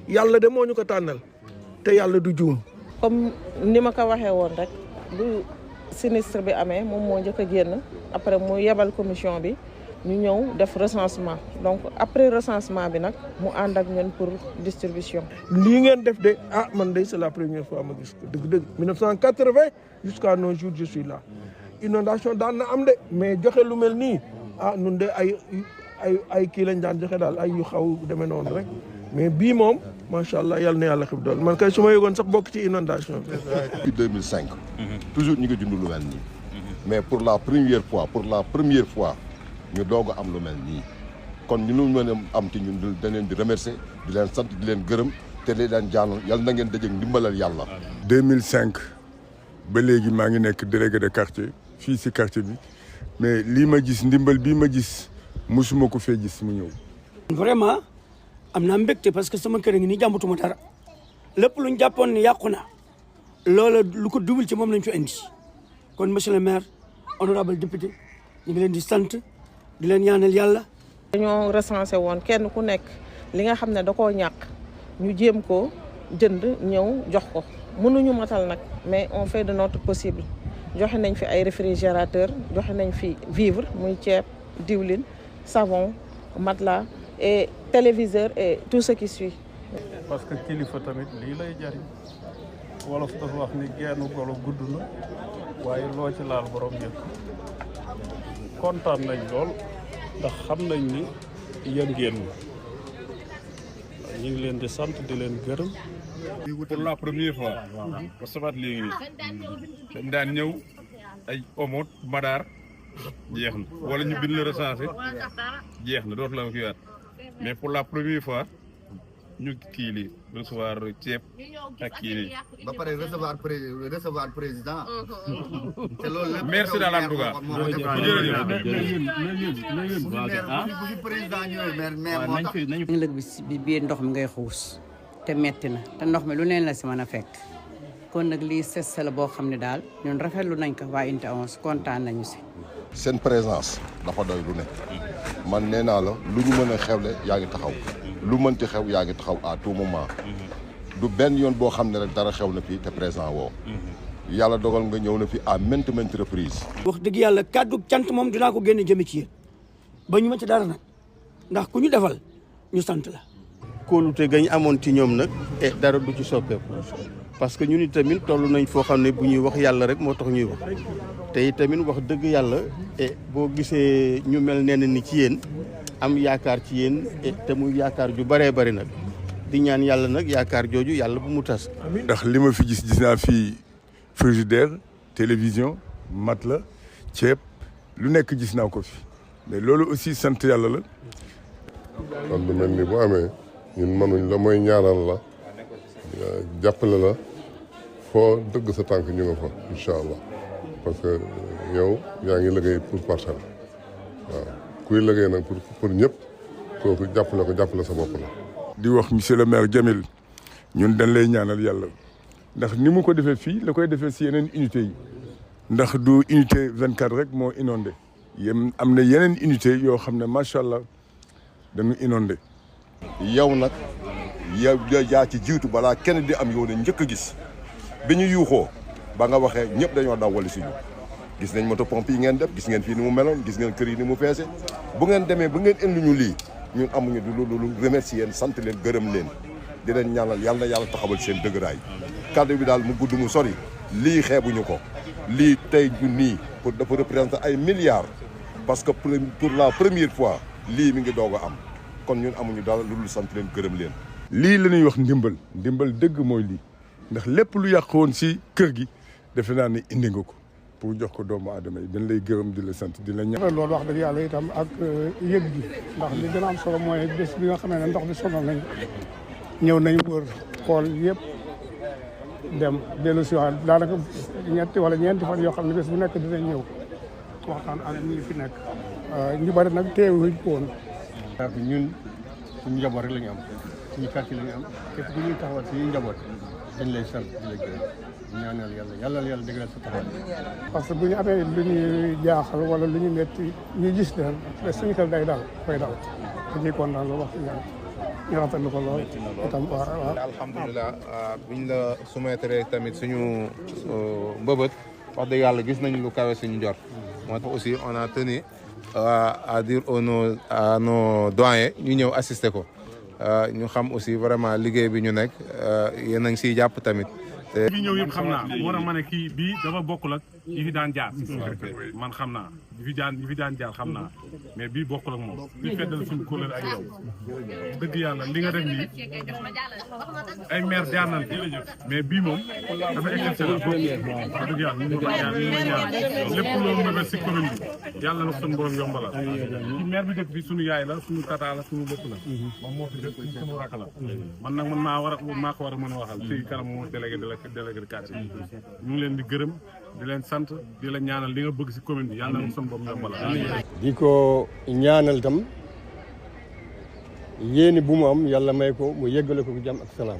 yàlla de moo ñu ko tànnal te yàlla du juum. comme ni ma ko waxee woon rek bu sinistre bi amee moom moo njëkk a génn après mu yebal commission bi ñu ñëw def recensement donc après recensement bi nag mu ànd ak ñun pour distribution. lii ngeen def de man de c'est la première fois ma gis ko dëgg-dëgg 1980 jusqu'à nos jours je suis là inondation daan na am de mais joxe lu mel nii nun de ay kii lañ daan joxe daal ay yu xaw demee noonu rek mais bii moom macha allah yal na yàlla xib dool man kay su ma yëgoon sax bokk ci inondation bi. depuis 2005. toujours ñu ngi dund lu mel nii. mais pour la première fois ñu doog a am lu mel nii kon ñu lu mën a am ci ñun dañ leen di remercier di leen sant di leen gërëm te di leen jaanal yal na ngeen dajeeg ndimbalal yàlla. 2005 ba léegi maa ngi nekk délégué de quartier fii si quartier bi mais lii ma gis ndimbal bii ma gis mosuma ko fee gis mu ñëw. vraiment am naa mbégte parce que sama kër ngi nii jàmbatuma dara lépp luñ jàppoon ne yàqu na loola lu ko double ci moom lañ fi indi kon monsieur le maire honorable député ñu ngi leen di sant di leen ñaanal yàlla. dañoo recensé woon kenn ku nekk li nga xam ne da koo ñàkk ñu jéem ko jënd ñëw jox ko mënuñu matal nag mais on fait de notre possible joxe nañ fi ay réfrigérateur joxe nañ fi vivre muy ceeb diwlin savon matelas et téléviseur et tout ce qui suit. parce que kilifa tamit lii lay jariñ wolof dafa wax ni geenu golo gudd na waaye loo ci laal borom yëpp kontaan nañ lool ndax xam nañ ni yëg ngeen ñu ngi leen di sant di leen gërëm. pour la première fois. parce que sabat léegi nii dañ daan ñëw ay omot madaar jeex na wala ñu bind la recensé jeex na dootu la am kiiwaat mais pour la première fois ñu kii lii recevoir ceeb ak kii nii. ba pare recevoir président. te loolu lépp merci daal en tout cas. bu fi président ñëwee maire moo tax. nañu lëg bi biir ndox mi ngay xuus te metti na te ndox mi lu leen la si mën a fekk kon nag lii ses la boo xam ne daal ñun rafetlu nañ ko waa Unité 11 kontaan nañu si. seen présence dafa doy lu nekk man nee naa la lu ñu mën a xewle yaa ngi taxaw lu mënti xew yaa ngi taxaw à tout moment du benn yoon boo xam ne rek dara xew na fi te présent woo yàlla dogal nga ñëw na fi à maintes reprises. wax dëgg yàlla kàddu cant moom dinaa ko génne jëme ci yéen ba ñu ma ci dara nag ndax ku ñu defal ñu sant la. kóolute gañ amoon ci ñoom nag dara du ci soppeeku parce que ñun itamit toll nañ foo xam ne bu ñuy wax yàlla rek moo tax ñuy wax te itamit wax dëgg yàlla boo gisee ñu mel nenn ni ci yéen am yaakaar ci yéen te muy yaakaar ju bëree bëri nag di ñaan yàlla nag yaakaar jooju yàlla bu mu tas. ndax li ma fi gis naa fi frigidaire télévision matelas ceeb lu nekk gis naa ko fi mais loolu aussi sant yàlla la. kon lu mel ni bu amee ñun mënuñ la mooy ñaanal la jàppale la foo dëgg sa tànk ñu nga fa incha allah parce que yow yaa ngi liggéey pour Parcelles waaw kuy liggéey nag pour ñëpp kooku jàppale sa bopp la. di wax monsieur le maire Jamil ñun dañ lay ñaanal yàlla ndax ni mu ko defee fii la koy defee si yeneen unité yi ndax du unité 24 rek moo inondé yéen am na yeneen unité yoo xam ne macha allah dañu inondé. yow nag yow yaa ci jiitu balaa kenn di am yow ne njëkk a gis bi ñu yuuxoo ba nga waxee ñëpp dañoo daw wala si ñu gis nañ moto pompe yi ngeen def gis ngeen fii ni mu meloon gis ngeen kër yi ni mu feese bu ngeen demee ba ngeen indi ñu lii ñun amuñu lu remercier yéen sant leen gërëm leen di leen ñaanal yàlla na yàlla taxawal seen dëgëraay kàddu bi daal mu gudd mu sori lii xeebuñu ko lii tey ju nii pour dafa représenter ay milliards parce que pour la première fois lii mi ngi doog a am kon ñun amuñu dara lu dul sant leen gërëm leen. lii la ñuy wax ndimbal dëgg mooy lii ndax lépp lu yàq woon si kër gi defe naa ne indi nga ko pour jox ko doomu aadama yi dañ lay gërëm di la sant di la ñaan. loolu wax dëgg yàlla itam ak yëg gi ndax li gën a am solo mooy bés bi nga xam ne ndox bi sonal nañ ñëw nañ wër xool yëpp dem dellu si waat daanaka ñetti wala ñeenti fan yoo xam ne bés bu nekk dinañ ñëw waxtaan ak ñi fi nekk ñu bari nag teewuñ ko woon. ñun suñu njaboot rek la ñu am suñu quartier la ñu am képp ku ñuy taxawal suñu njaboot dañ lay sant di la gërëm ñaanal yàlla dëggal sa taxawal. parce que bu ñu amee lu ñuy jaaxal wala lu ñu metti ñu gis leen suñu xel day dal koy dal dañuy kontaan loolu wax ñu rafetlu ko lool itam waaw. alhamdulilah biñ la soumettre tamit suñu mbëbët wax dëgg yàlla gis nañ lu kawe suñu njort moo tax aussi on a tenu à dire à nos doyens ñu ñëw assister ko ñu xam aussi vraiment liggéey bi ñu nekk yéen a ngi siy jàpp tamit. bi ñëw yëpp xam naa moo tax ma ne kii bii dafa bokkul ak yi fi daan jaar man xam naa yi fi daan jaar xam naa mais bii bokkul ak moom di feddal suñu kóllëre ak yow dëgg yàlla li nga def nii ay maire jaar nañ fi mais bii moom dafa exceptionnel wax dëgg yàlla ñu ngi ñaan lépp loolu mëbët si commune bi yàlla na suñu borom yombalal ci maire bi dëkk bi suñu yaay la suñu tata la suñu lépp la moom moo fi dëkk suñu rakk la man nag man maa ko war a mën a waxal ci kanam moo délégué de quartier ñu ngi leen di gërëm di leen sant di la ñaanal li nga bëgg si commune bi yàlla na suñu borom yombalal di ko ñaanal tam yéeni bu mu am yàlla may ko mu yeggale ko jàmm ak salaam